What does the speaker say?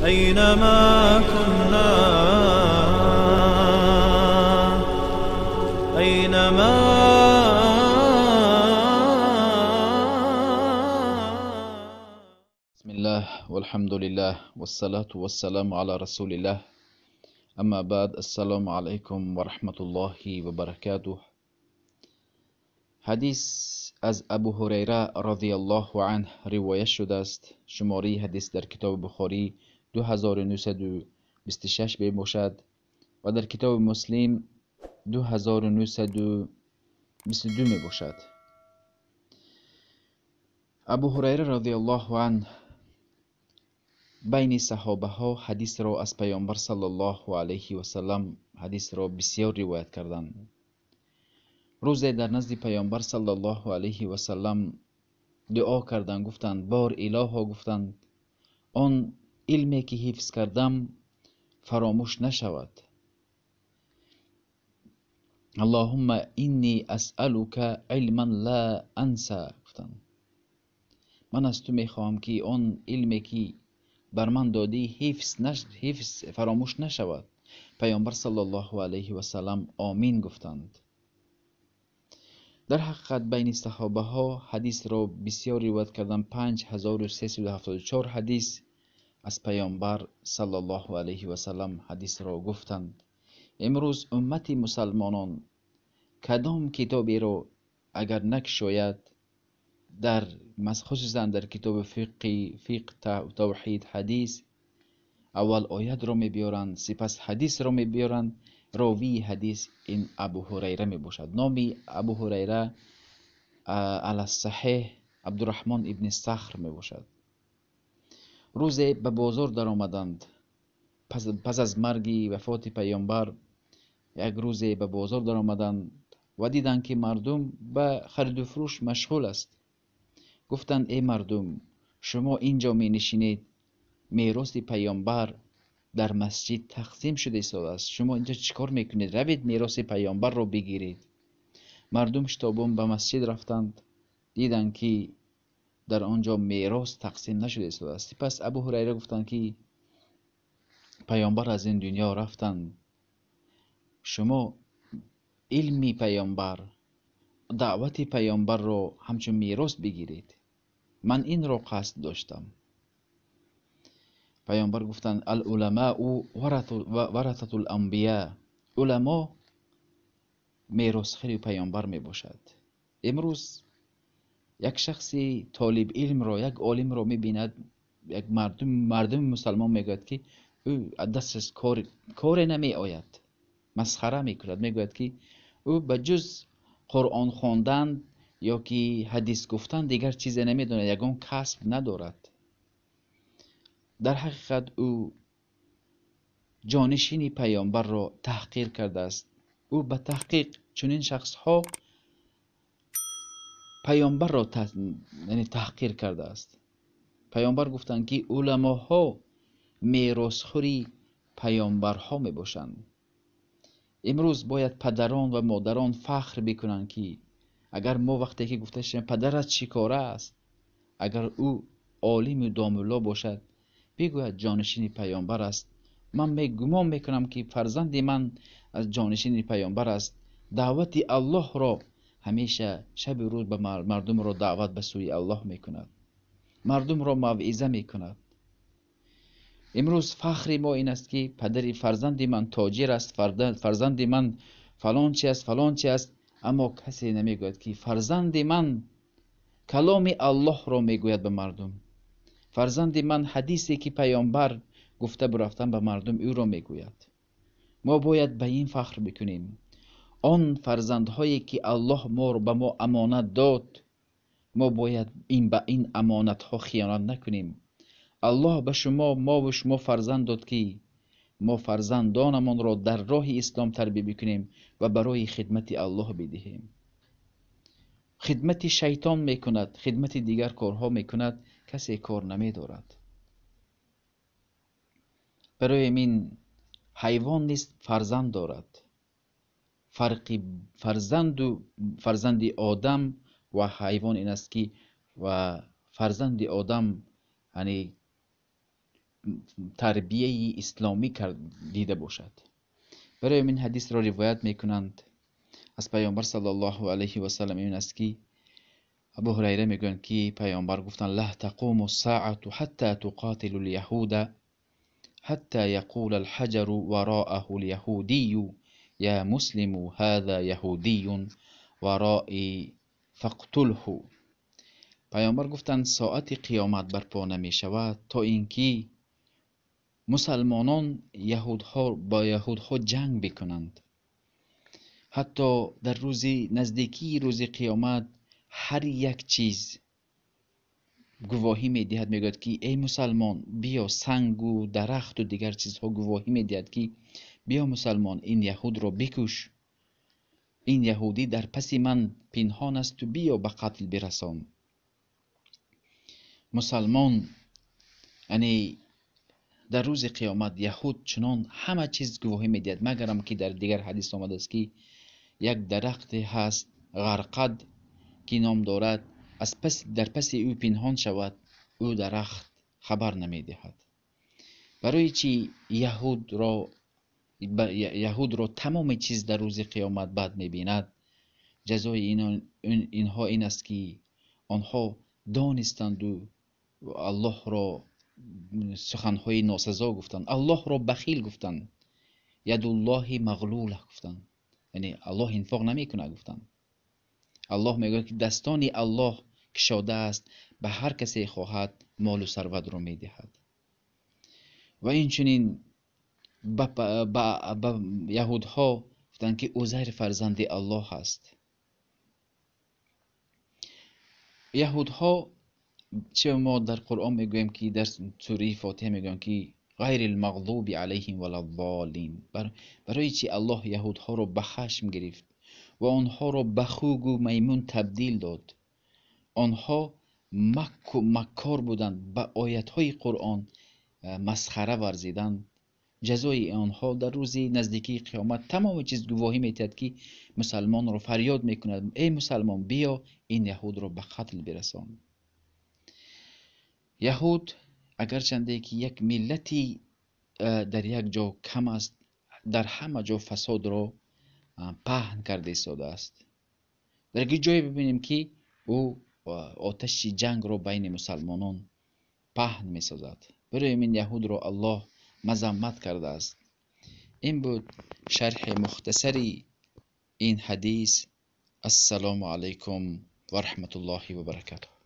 أينما كنا، أينما. بسم الله والحمد لله والصلاة والسلام على رسول الله، اما بعد، السلام علیکم و رحمت الله و برکاته. حدیث از ابو هریره رضی الله عنه روایت شده است. شماره حدیث در کتاب بخاری 2926 میباشد و در کتاب مسلم 2922 میباشد. ابو هریره رضی الله عنه بین صحابه ها حدیث را از پیامبر صلی الله علیه و سلم حدیث را بسیار روایت کردند. روزی در نزد پیامبر صلی الله علیه و سلم دعا کردند، گفتند بار الها، گفتند آن علمی که حفظ کردم فراموش نشود. اللهم انی اسألک علما لا انسى، گفتند من از تو میخواهم که آن علمی که بر من دادی حفظ فراموش نشود. پیامبر صلی الله علیه و سلم آمین گفتند. در حقیقت بین صحابه ها حدیث را بسیار روایت کردند. 5374 حدیث از پیامبر صلی الله علیه و سلم حدیث را گفتند. امروز امت مسلمانان کدام کتابی را اگر نکشاید، در خصوصا در کتاب فقه، توحید، حدیث، اول آیت را می‌بیارند، سپس حدیث را می‌بیارند. راوی حدیث این ابو هریره می باشد. نام ابو هریره علی الصحیح عبدالرحمن ابن صخر می باشد. روزی به بازار در آمدند. پس از مرگ وفات پیامبر یک روزی به بازار در آمدند و دیدند که مردم به خرید و فروش مشغول است. گفتند ای مردم، شما اینجا می نشینید، میراث پیامبر در مسجد تقسیم شده است، شما اینجا چیکار میکنید؟ روید میراث پیامبر رو بگیرید. مردم شتابان به مسجد رفتند، دیدند که در آنجا میراث تقسیم نشده است. پس ابو هریره گفتند که پیامبر از این دنیا رفتند، شما علمی پیامبر، دعوت پیامبر رو همچون میراث بگیرید، من این رو قصد داشتم. پیامبر گفتند العلماء ورثة الانبیاء، علما میراثخوار پیامبر می باشد. امروز یک شخصی طالب علم را، یک عالم را می بیند، یک مردم مسلمان میگوید که او دستش کار نمی آید، مسخره میکند، میگوید که او به جز قرآن خواندن یا که حدیث گفتن دیگر چیزی نمیداند، یگان کسب ندارد. در حقیقت او جانشین پیامبر را تحقیر کرده است. او به تحقیق چنین شخص ها پیامبر را یعنی تحقیر کرده است. پیامبر گفتند که علماها میراثخوری پیامبرها می باشند. امروز باید پدران و مادران فخر بکنند که اگر ما وقتی که گفته شیم پدرت چی کاره است، اگر او عالم و داملا باشد بگوید جانشین پیامبر است. من گمان میکنم که فرزند من از جانشین پیامبر است. دعوت الله را همیشه شب و روز به مردم را دعوت به سوی الله میکند، مردم را موعظه میکند. امروز فخر ما این است که پدر فرزند من تاجر است، فرزند من فلان چی است، فلان چی است، اما کسی نمیگوید که فرزند من کلام الله را میگوید به مردم، فرزند من حدیثی که پیامبر گفته برفتن به مردم او را میگوید. ما باید به این فخر بکنیم. آن فرزندهایی که الله ما را به ما امانت داد، ما باید به این امانت ها خیانت نکنیم. الله به شما، ما و شما فرزند داد که ما فرزندانمان را در راه اسلام تربیه بکنیم و برای خدمت الله بدهیم. خدمت شیطان میکند، خدمت دیگر کارها میکند، کسی کار نمیدارد. برای من حیوان نیست فرزند دارد. فرق فرزند و فرزند آدم و حیوان این است که و فرزند آدم یعنی тарбияи исломӣ дида бошад. Барои ин ҳадисро ривоят мекунанд аз Паёмбар саллаллоҳу алайҳи васаллам, ин аст ки Абу Ҳурайра мегӯянд ки Паёмбар гуфтанд: ла тақуму ссаату ҳатта туқотилу лyaҳуда ҳатта яқула алҳаҷару вароаҳу лyaҳудию я муслиму ҳаза яҳудиюн варои фақтулҳу. Паёмбар гуфтанд соати қиёмат барпо намешавад то ин ки мусалмонон бо яҳудҳо ҷанг бикунанд. Ҳатто дар рӯзи наздикии рӯзи қиёмат ҳар як чиз гувоҳӣ медиҳад, мегӯяд ки эй мусалмон, биё, сангу дарахту дигар чизҳо гувоҳӣ медиҳад ки биё мусалмон, ин яҳудро бикуш, ин яҳудӣ дар паси ман пинҳон аст, ту биё ба қатл бирасон. Мусалмон, яъне дар рӯзи қиёмат яҳуд чунон ҳама чиз гувоҳӣ медиҳад, магарам ки дар дигар ҳадис омадааст ки як дарахте ҳаст ғарқад ки ном дорад, аз пас дар паси ӯ пинҳон шавад, ӯ дарахт хабар намедиҳад. Барои чӣ яҳудро тамоми чиз дар рӯзи қиёмат бад мебинад? Ҷазои инҳо ин аст ки онҳо донистанду Аллоҳро суханҳои носазо гуфтанд, Аллоҳро бахил гуфтанд, ядуллоҳи мағлула гуфтанд, яъне Аллоҳ инфоқ намекунад гуфтанд. Аллоҳ мегӯяд ки дастони Аллоҳ кушода аст, ба ҳар касе хоҳад молу сарватро медиҳад. Ва инчунин ба яҳудҳо гуфтанд ки Узайр фарзанди Аллоҳ аст. Яҳудҳо чӣ мо дар Қуръон мегӯем ки дар сураи Фотиҳа мегӯем ки ғайрил мағзуби алайҳим валаззолин. Барои чӣ Аллоҳ яҳудҳоро ба хашм гирифт ва онҳоро ба хугу маймун табдил дод? Онҳо маккор буданд, ба оятҳои Қуръон масхара варзиданд. Ҷазои онҳо дар рӯзи наздикии қиёмат тамоми чиз гувоҳӣ медиҳад ки мусалмонро фарёд мекунад: эй мусалмон, биё ин яҳудро ба қатл бирасон. Яҳуд агарчанде ки як миллати дар як ҷо кам аст, дар ҳама ҷо фасодро паҳн карда истодааст. Дар як ҷое бибинем ки ӯ оташи ҷангро байни мусалмонон паҳн месозад. Барои ин яҳудро Аллоҳ мазаммат кардааст. Ин буд шарҳи мухтасари ин ҳадис. Ассалому алайкум ва раҳматуллоҳи ва баракатуҳ.